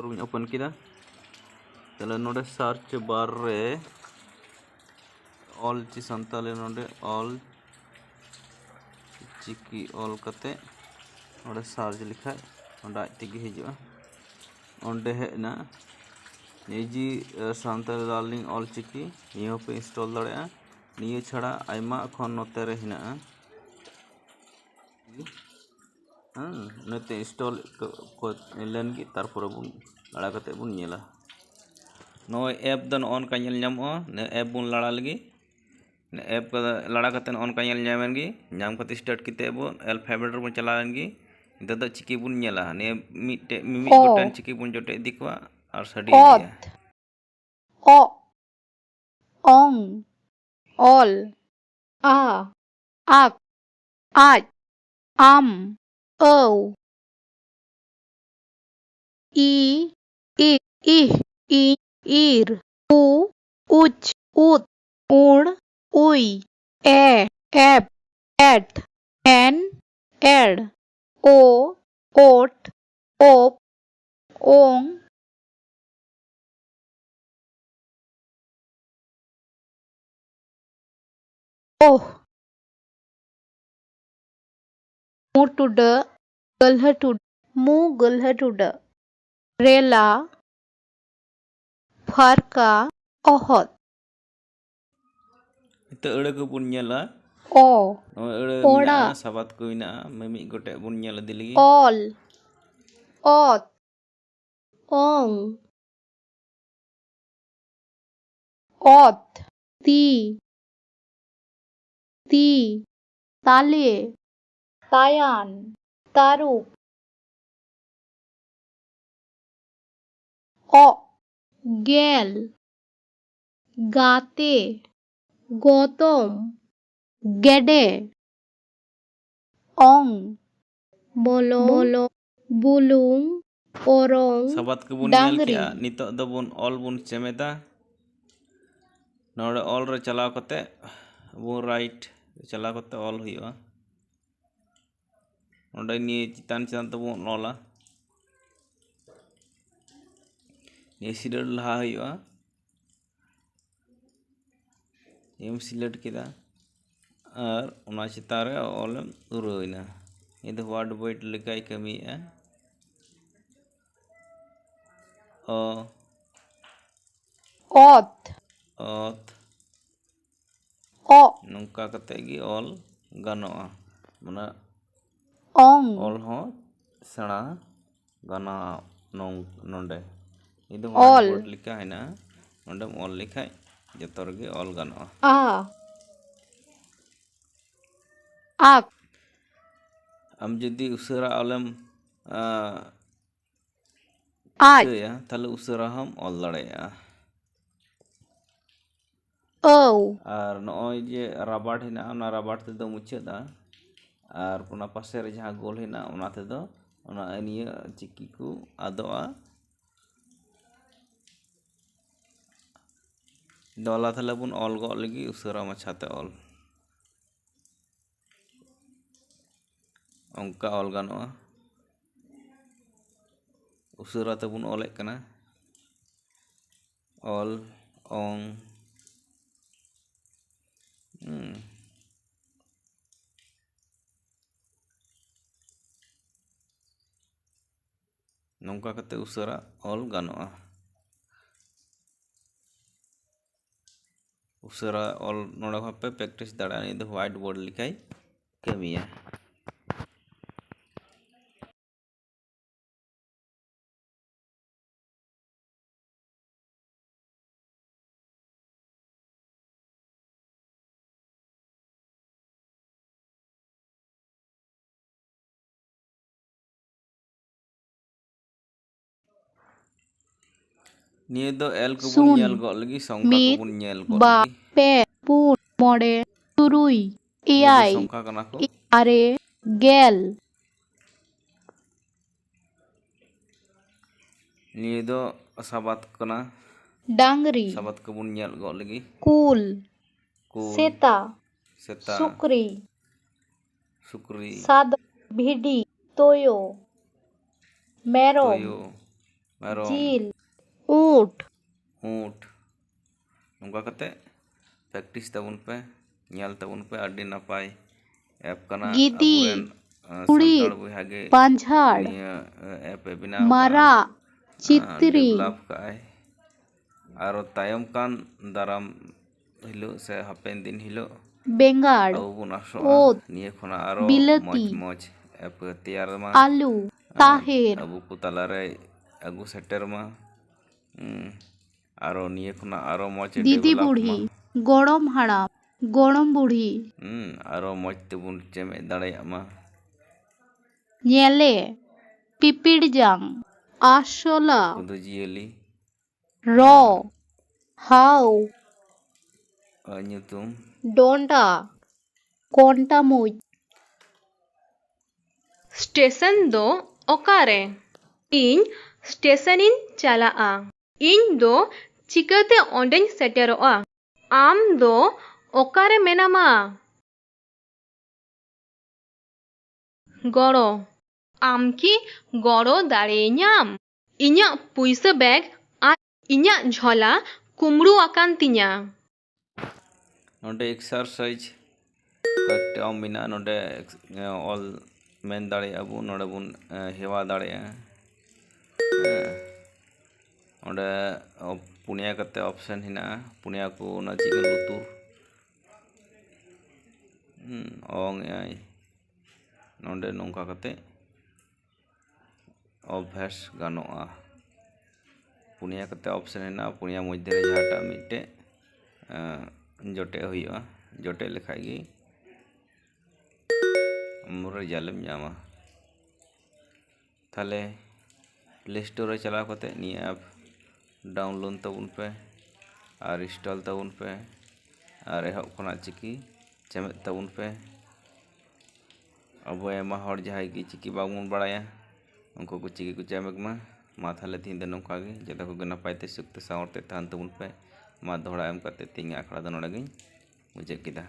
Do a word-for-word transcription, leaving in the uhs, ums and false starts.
ᱵᱚᱱ ᱳᱯᱮᱱ ᱠᱮᱫᱟ᱾ ᱛᱟᱦᱞᱮ ᱱᱚᱰᱮ ᱥᱟᱨᱪ ᱵᱟᱨ ᱨᱮ ᱚᱞ ᱪᱤ ᱥᱟᱱᱛᱟᱞᱤ, ᱱᱚᱰᱮ ᱚᱞ ᱪᱤᱠᱤ ᱚᱞ ᱠᱟᱛᱮ ᱱᱚᱰᱮ ᱥᱟᱨᱪ ᱞᱮᱠᱷᱟᱡ ᱱᱚᱰᱮ ᱟᱡ ᱛᱮᱜᱮ ᱦᱤᱡᱩᱜᱼᱟ᱾ ᱚᱸᱰᱮ ᱦᱮᱡ ᱮᱱᱟ ᱤᱡᱤ ᱥᱟᱱᱛᱟᱞᱤ ᱞᱟᱨᱱᱤᱝ ᱚᱞ ᱪᱤᱠᱤ, ᱱᱤᱭᱟᱹ ᱦᱚᱸᱯᱮ ᱤᱱᱥᱴᱚᱞ ᱫᱟᱲᱮᱭᱟᱜᱼᱟ᱾ ᱱᱤᱭᱟᱹ ᱪᱷᱟᱲᱟ ᱟᱭᱢᱟ ᱮᱠᱷᱚᱱ ᱱᱚᱛᱮ ᱨᱮ ᱦᱮᱱᱟᱜᱼᱟ᱾ ᱦᱮᱸ, ᱤᱱᱟᱹᱛᱮ ᱤᱱᱥᱴᱚᱞ ᱞᱮᱱ ᱜᱮ, ᱛᱟᱨᱯᱚᱨᱮ ᱵᱚᱱ ᱞᱟᱲᱟ ᱠᱟᱛᱮ ᱵᱚᱱ ᱧᱮᱞᱟ᱾ ᱱᱚᱜᱼᱚᱭ ᱮᱯ ᱫᱚ ᱱᱚᱜᱼᱚ ᱱᱚᱝᱠᱟ ᱧᱮᱞ ᱧᱟᱢᱚᱜᱼᱟ᱾ ᱱᱤᱭᱟᱹ ᱮᱯ ᱵᱚᱱ ᱞᱟᱲᱟ ᱞᱮᱜᱮ᱾ ᱱᱤᱭᱟᱹ ᱮᱯ ᱠᱚ ᱞᱟᱲᱟ ᱠᱟᱛᱮ ᱱᱚᱜᱼᱚ ᱱᱚᱝᱠᱟ ᱧᱮᱞ ᱧᱟᱢᱮᱱ ᱜᱮ᱾ ᱧᱟᱢ ᱠᱟᱛᱮ ᱥᱴᱟᱨᱴ ᱠᱟᱛᱮ ᱵᱚᱱ ᱟᱞᱯᱷᱟᱵᱮᱴ ᱨᱮᱵᱚᱱ ᱪᱟᱞᱟᱣᱮᱱ ᱜᱮ᱾ ᱱᱤᱛᱚᱜ ᱫᱚ ᱪᱤᱠᱤ ᱵᱚᱱ ᱧᱮᱞᱟ᱾ ᱱᱤᱭᱟᱹ ᱢᱤᱫᱴᱮᱡ, ᱢᱤᱢᱤᱫ ᱚ᱾ ᱜᱚᱴᱮᱱ ᱪᱤᱠᱤ ᱵᱚᱱ ᱡᱚᱴᱮᱫ ᱤᱫᱤ ᱠᱚᱣᱟ ᱟᱨ ᱥᱟᱰᱮ ᱚᱛ᱾ ᱤᱫᱤᱭᱟ᱾ ᱚ, ᱚᱝ, ᱚᱞ, ᱟ, ᱟᱠ, ᱟᱡ, ᱟᱢ, ᱟᱹᱣ, ᱤ, ᱤ, ᱤᱦ, ᱤᱧ, ᱤᱨ, ᱩ, ᱩᱪ, ᱩᱫ, ᱩᱬ, ᱩᱭ, ᱮ, ᱮᱯ, ᱮᱴ, ᱮᱱ, ᱮᱲ, ᱳ, ᱳᱴ, ᱳᱯ, ᱳᱝ, ᱳᱦ᱾ ᱢᱩ ᱴᱩᱰᱟᱹᱜ, ᱜᱟᱹᱞᱦᱟᱹ ᱴᱩᱰᱟᱹᱜ, ᱢᱩ ᱜᱟᱹᱞᱦᱟᱹ ᱴᱩᱰᱟᱹᱜ, ᱨᱮᱞᱟ, ᱯᱷᱟᱨᱠᱟ, ᱚᱦᱚᱫ᱾ ᱱᱤᱛᱚᱜ ᱟᱹᱲᱟᱹ ᱠᱚᱵᱚᱱ ᱧᱮᱞᱟ᱾ ᱚ᱾ ᱱᱚᱜᱼᱚᱭ ᱟᱹᱲᱟᱹ ᱚᱲᱟᱜ᱾ ᱢᱮᱱᱟᱜᱼᱟ, ᱥᱟᱵᱟᱫ ᱠᱚ ᱢᱮᱱᱟᱜᱼᱟ, ᱢᱤᱢᱤᱫ ᱜᱚᱴᱮᱡ ᱵᱚᱱ ᱧᱮᱞ ᱤᱫᱤ ᱞᱮᱜᱮ᱾ ᱚᱞ, ᱚᱛ, ᱚᱝ, ᱚᱛ, ᱛᱤ, ᱛᱤ, ᱛᱟᱞᱮ, ᱛᱟᱭᱟᱱ, ᱛᱟᱹᱨᱩᱵ, ᱚᱜ, ᱜᱮᱞ, ᱜᱟᱛᱮ, ᱜᱚᱛᱚᱢ, ᱜᱮᱰᱮ, ᱚᱝ, ᱢᱚᱞᱚᱝ, ᱵᱩᱞᱩᱝ, ᱚᱨᱚᱝ, ᱥᱟᱵᱟᱫ ᱠᱚᱵᱚᱱ ᱧᱮᱞ ᱰᱟᱝᱨᱤ᱾ ᱠᱮᱜᱼᱟ᱾ ᱱᱤᱛᱚᱜ ᱫᱚᱵᱚᱱ ᱚᱞ ᱵᱚᱱ ᱪᱮᱢᱮᱫᱟ᱾ ᱱᱚᱰᱮ ᱚᱞ ᱨᱮ ᱪᱟᱞᱟᱣ ᱠᱟᱛᱮ ᱟᱵᱚ ᱨᱟᱭᱤᱴ ᱪᱟᱞᱟᱣ ᱠᱟᱛᱮ ᱚᱞ ᱦᱩᱭᱩᱜᱼᱟ᱾ ᱱᱚᱰᱮ ᱱᱤᱭᱟᱹ ᱪᱮᱛᱟᱱ ᱪᱮᱛᱟᱱ ᱛᱮᱵᱚᱱ ᱚᱞᱟ᱾ ᱱᱤᱭᱟᱹ ᱥᱤᱞᱮᱠᱴ ᱞᱟᱦᱟ ᱦᱩᱭᱩᱜᱼᱟ᱾ ᱮᱢ ᱥᱤᱞᱮᱠᱴ ᱠᱮᱫᱟ ᱟᱨ ᱚᱱᱟ ᱪᱮᱛᱟᱱ ᱨᱮ ᱚᱞᱮᱢ ᱩᱨᱟᱹᱣ ᱮᱱᱟ᱾ ᱱᱤᱭᱟᱹ ᱫᱚ ᱦᱳᱣᱟᱴ ᱵᱚᱭᱮᱰ ᱞᱮᱠᱟᱭ ᱠᱟᱹᱢᱤᱭᱮᱫᱼᱟ᱾ ᱚ, ᱚᱛ᱾ ᱚᱛ᱾ ᱚᱜ᱾ ᱱᱚᱝᱠᱟ ᱠᱟᱛᱮ ᱜᱮ ᱚᱞ ᱜᱟᱱᱚᱜᱼᱟ᱾ ᱢᱟᱱᱮ ᱚᱝ᱾ ᱚᱞ ᱦᱚᱸ ᱥᱮᱬᱟ ᱜᱟᱱᱚᱜᱼᱟ᱾ ᱱᱚᱝ-, ᱱᱚᱰᱮ ᱱᱤᱭᱟᱹ ᱫᱚ ᱚᱞ᱾ ᱦᱳᱣᱟᱭᱤᱴ ᱵᱳᱨᱰ ᱞᱮᱠᱟ ᱦᱮᱱᱟᱜᱼᱟ᱾ ᱱᱚᱰᱮᱢ ᱚᱞ ᱞᱮᱠᱷᱟᱡ ᱡᱚᱛᱚ ᱨᱮᱜᱮ ᱚᱞ ᱜᱟᱱᱚᱜᱼᱟ᱾ ᱟ᱾ ᱟᱠ᱾ ᱟᱢ ᱡᱩᱫᱤ ᱩᱥᱟᱹᱨᱟ ᱚᱞᱮᱢ, ᱟ, ᱟᱡ᱾ ᱤᱪᱪᱷᱟᱹᱭᱟ, ᱛᱟᱦᱞᱮ ᱩᱥᱟᱹᱨᱟ ᱦᱚᱸᱢ ᱚᱞ ᱫᱟᱲᱮᱭᱟᱜᱼᱟ᱾ ᱟᱹᱣ᱾ ᱟᱨ ᱱᱚᱜᱼᱚᱭ ᱡᱮ ᱨᱟᱵᱟᱨ ᱦᱮᱱᱟᱜᱼᱟ, ᱚᱱᱟ ᱨᱟᱵᱟᱨ ᱛᱮᱫᱚ ᱢᱩᱪᱟᱹᱫᱼᱟ᱾ ᱟᱨ ᱚᱱᱟ ᱯᱟᱥᱮ ᱨᱮ ᱡᱟᱦᱟᱸ ᱜᱳᱞ ᱦᱮᱱᱟᱜᱼᱟ, ᱚᱱᱟ ᱛᱮᱫᱚ ᱚᱱᱟ ᱟᱹᱱᱤᱭᱟᱹ ᱪᱤᱠᱤ ᱠᱚ ᱟᱫᱚᱜᱼᱟ᱾ ᱫᱚᱞᱟ ᱛᱟᱦᱞᱮ ᱵᱚᱱ ᱚᱞ ᱜᱚᱫ ᱞᱮᱜᱮ, ᱩᱥᱟᱹᱨᱟ ᱢᱟᱪᱷᱟᱛᱮ ᱚᱞ᱾ ᱚᱱᱠᱟ ᱚᱞ ᱜᱟᱱᱚᱜᱼᱟ᱾ ᱩᱥᱟᱹᱨᱟ ᱛᱮᱵᱚᱱ ᱚᱞᱮᱫ ᱠᱟᱱᱟ᱾ ᱚᱞ, ᱚᱝ, ᱦᱩᱸ᱾ ᱱᱚᱝᱠᱟ ᱠᱟᱛᱮ ᱩᱥᱟᱹᱨᱟ ᱚᱞ ᱜᱟᱱᱚᱜᱼᱟ᱾ ᱩᱥᱟᱹᱨᱟ ᱚᱞ ᱱᱚᱰᱮ ᱠᱷᱚᱱ ᱯᱮ ᱯᱨᱮᱠᱴᱤᱥ ᱫᱟᱲᱮᱭᱟᱜᱼᱟ᱾ ᱱᱤᱭᱟᱹ ᱫᱚ ᱦᱳᱣᱟᱭᱤᱴ ᱵᱳᱨᱰ ᱞᱮᱠᱟᱭ ᱠᱟᱹᱢᱤᱭᱟ᱾ ᱱᱤᱭᱟᱹ ᱫᱚ ᱮᱞ ᱠᱚᱵᱚᱱ ᱥᱩᱱ, ᱧᱮᱞ ᱜᱚᱫ ᱞᱮᱜᱮ, ᱥᱚᱝᱠᱷᱟ ᱢᱤᱫ, ᱠᱚᱵᱚᱱ ᱧᱮᱞ ᱜᱚᱫ ᱵᱟᱨ, ᱞᱮᱜᱮ᱾ ᱯᱮ, ᱯᱩᱱ, ᱢᱚᱬᱮ, ᱛᱩᱨᱩᱭ, ᱱᱤᱭᱟᱹ ᱫᱚ ᱮᱭᱟᱭ, ᱥᱚᱝᱠᱷᱟ ᱠᱟᱱᱟ ᱠᱚ᱾ ᱟᱨᱮ, ᱜᱮᱞ᱾ ᱱᱤᱭᱟᱹ ᱫᱚ ᱥᱟᱵᱟᱫ ᱠᱟᱱᱟ᱾ ᱰᱟᱝᱨᱤ᱾ ᱥᱟᱵᱟᱫ ᱠᱚᱵᱚᱱ ᱧᱮᱞ ᱜᱚᱫ ᱞᱮᱜᱮ᱾ ᱠᱩᱞ᱾ ᱠᱩᱞ᱾ ᱥᱮᱛᱟ᱾ ᱥᱮᱛᱟ᱾ ᱥᱩᱠᱨᱤ᱾ ᱥᱩᱠᱨᱤ᱾ ᱥᱟᱫᱚᱢ᱾ ᱵᱷᱤᱰᱤ᱾ ᱛᱳᱭᱳ᱾ ᱢᱮᱨᱚᱢ᱾ ᱛᱳᱭᱳ᱾ ᱢᱮᱨᱚᱢ᱾ ᱡᱤᱞ᱾ ᱩᱸᱴ, ᱩᱸᱴ᱾ ᱱᱚᱝᱠᱟ ᱠᱟᱛᱮ practice ᱛᱟᱵᱚᱱ ᱯᱮ, ᱧᱮᱞ ᱛᱟᱵᱚᱱ ᱯᱮ, ᱟᱹᱰᱤ ᱱᱟᱯᱟᱭ app ᱠᱟᱱᱟ᱾ ᱜᱤᱫᱤ, ᱟᱵᱚᱨᱮᱱ, ᱟᱸ, ᱠᱩᱲᱤᱫ, ᱥᱟᱱᱛᱟᱲ ᱵᱚᱭᱦᱟ ᱜᱮ ᱯᱟᱸᱡᱷᱟᱲ, ᱱᱤᱭᱟᱹ, ᱟᱸ, app ᱮ ᱵᱮᱱᱟᱣ ᱢᱟᱨᱟᱜ, ᱠᱟᱜᱼᱟ, ᱟᱸ, ᱪᱤᱛᱨᱤ, develop ᱠᱟᱜᱼᱟᱭ᱾ ᱟᱨᱚ ᱛᱟᱭᱚᱢ ᱠᱟᱱ ᱫᱟᱨᱟᱢ ᱦᱤᱞᱳᱜ ᱥᱮ ᱦᱟᱯᱮᱱ ᱫᱤᱱ ᱦᱤᱞᱳᱜ ᱵᱮᱸᱜᱟᱲ, ᱟᱵᱚ ᱵᱚᱱ ᱟᱥᱚᱜᱼᱟ ᱳᱫ, ᱱᱤᱭᱟᱹ ᱠᱷᱚᱱᱟᱜ ᱟᱨᱚ ᱵᱤᱞᱟᱹᱛᱤ, ᱢᱚᱡᱽ ᱢᱚᱡᱽ app ᱛᱮᱭᱟᱨ ᱢᱟ, ᱟᱞᱩ, ᱟᱨ ᱛᱟᱦᱮᱨ, ᱟᱵᱚ ᱠᱚ ᱛᱟᱞᱟᱨᱮ ᱟᱹᱜᱩ ᱥᱮᱴᱮᱨ ᱢᱟ᱾ ᱦᱩᱸ, ᱟᱨᱚ ᱱᱤᱭᱟᱹ ᱠᱷᱚᱱᱟᱜ ᱟᱨᱚ ᱢᱚᱡᱽ ᱫᱤᱫᱤ develop ᱵᱩᱲᱦᱤ, ᱢᱟ᱾ ᱜᱚᱲᱚᱢ ᱦᱟᱲᱟᱢ, ᱜᱚᱲᱚᱢ ᱵᱩᱲᱦᱤ᱾ ᱦᱩᱸ, ᱟᱨᱚ ᱢᱚᱡᱽ ᱛᱮᱵᱚᱱ ᱪᱮᱢᱮᱫ ᱫᱟᱲᱮᱭᱟᱜ ᱢᱟ᱾ ᱧᱮᱞᱮ, ᱯᱤᱯᱤᱲ ᱡᱟᱝ, ᱟᱥᱚᱞᱟ, ᱠᱚᱫᱚ ᱡᱤᱭᱟᱹᱞᱤ᱾ ᱨᱚ, ᱦᱟᱣ, ᱟᱜ ᱧᱩᱛᱩᱢ᱾ ᱰᱚᱸᱰᱟ, ᱠᱚᱱᱴᱟ ᱢᱩᱪ᱾ ᱥᱴᱮᱥᱚᱱ ᱫᱚ ᱚᱠᱟᱨᱮ? ᱤᱧ ᱥᱴᱮᱥᱚᱱᱤᱧ ᱪᱟᱞᱟᱜᱼᱟ᱾ ᱤᱧ ᱫᱚ ᱪᱤᱠᱟᱹᱛᱮ ᱚᱸᱰᱮᱧ ᱥᱮᱴᱮᱨᱚᱜᱼᱟ? ᱟᱢ ᱫᱚ ᱚᱠᱟᱨᱮ ᱢᱮᱱᱟᱢᱟ? ᱜᱚᱲᱚ᱾ ᱟᱢ ᱠᱤ ᱜᱚᱲᱚ ᱫᱟᱲᱮᱭᱟᱹᱧᱟᱢ? ᱤᱧᱟᱹᱜ ᱯᱩᱭᱥᱟᱹ ᱵᱮᱜᱽ ᱟᱨ ᱤᱧᱟᱹᱜ ᱡᱷᱚᱞᱟ ᱠᱩᱢᱵᱽᱲᱩ ᱟᱠᱟᱱ ᱛᱤᱧᱟ᱾ ᱱᱚᱰᱮ exercise ᱠᱚᱭᱮᱠᱴᱤ ᱚᱞ ᱢᱮᱱᱟᱜᱼᱟ, ᱱᱚᱰᱮ ᱮᱠᱥ-, ᱚᱞ ᱢᱮᱱ ᱫᱟᱲᱮᱭᱟᱜᱼᱟ ᱵᱚᱱ, ᱱᱚᱰᱮ ᱵᱚᱱ, ᱮ, ᱦᱮᱣᱟ ᱫᱟᱲᱮᱭᱟᱜᱼᱟ᱾ ᱦᱮᱸ᱾ ᱚᱸᱰᱮ, ᱚ, ᱯᱩᱱᱭᱟ ᱠᱟᱛᱮ option ᱦᱮᱱᱟᱜᱼᱟ, ᱯᱩᱱᱭᱟ ᱠᱚ ᱚᱱᱟ ᱪᱮᱫ ᱠᱚ ᱞᱩᱛᱩᱨ, ᱦᱩᱸ, ᱚᱝ ᱮ ᱟᱭ᱾ ᱱᱚᱰᱮ ᱱᱚᱝᱠᱟ ᱠᱟᱛᱮ ᱚᱵᱷᱭᱟᱥ ᱜᱟᱱᱚᱜᱼᱟ᱾ ᱯᱩᱱᱭᱟ ᱠᱟᱛᱮ option ᱦᱮᱱᱟᱜᱼᱟ, ᱯᱩᱱᱭᱟ ᱢᱚᱫᱽᱫᱷᱮ ᱨᱮ ᱡᱟᱦᱟᱸᱴᱟᱜ ᱢᱤᱫᱴᱮᱡ, ᱮᱸ, ᱡᱚᱴᱮᱫ ᱦᱩᱭᱩᱜᱼᱟ᱾ ᱡᱚᱴᱮᱫ ᱞᱮᱠᱷᱟᱡ ᱜᱮ ᱟᱢ result ᱮᱢ ᱧᱟᱢᱟ᱾ ᱛᱟᱦᱞᱮ Play Store ᱨᱮ ᱪᱟᱞᱟᱣ ᱠᱟᱛᱮ ᱱᱤᱭᱟᱹ app download ᱛᱟᱵᱚᱱ ᱯᱮ ᱟᱨ install ᱛᱟᱵᱚᱱ ᱯᱮ ᱟᱨ ᱮᱦᱚᱵ ᱠᱷᱚᱱᱟᱜ ᱪᱤᱠᱤ ᱪᱮᱢᱮᱫ ᱛᱟᱵᱚᱱ ᱯᱮ᱾ ᱟᱵᱚ ᱟᱭᱢᱟ ᱦᱚᱲ ᱡᱟᱦᱟᱸᱭ ᱜᱮ ᱪᱤᱠᱤ ᱵᱟᱵᱚᱱ ᱵᱟᱲᱟᱭᱟ, ᱩᱱᱠᱩ ᱠᱚ ᱪᱤᱠᱤ ᱠᱚ ᱪᱮᱢᱮᱫ ᱢᱟ᱾ ᱢᱟ ᱛᱟᱦᱞᱮ ᱛᱮᱦᱮᱧ ᱫᱚ ᱱᱚᱝᱠᱟ ᱜᱮ, ᱡᱚᱛᱚ ᱠᱚᱜᱮ ᱱᱟᱯᱟᱭ ᱛᱮ ᱥᱩᱠ ᱛᱮ ᱥᱟᱶᱟᱨ ᱛᱮ ᱛᱟᱦᱮᱱ ᱛᱟᱵᱚᱱ ᱯᱮ᱾ ᱢᱟ ᱫᱚᱦᱲᱟ ᱮᱢ ᱠᱟᱛᱮ ᱛᱮᱦᱮᱧᱟᱜ ᱟᱠᱷᱲᱟ ᱫᱚ ᱱᱚᱰᱮ ᱜᱤᱧ ᱢᱩᱪᱟᱹᱫ ᱠᱮᱫᱟ᱾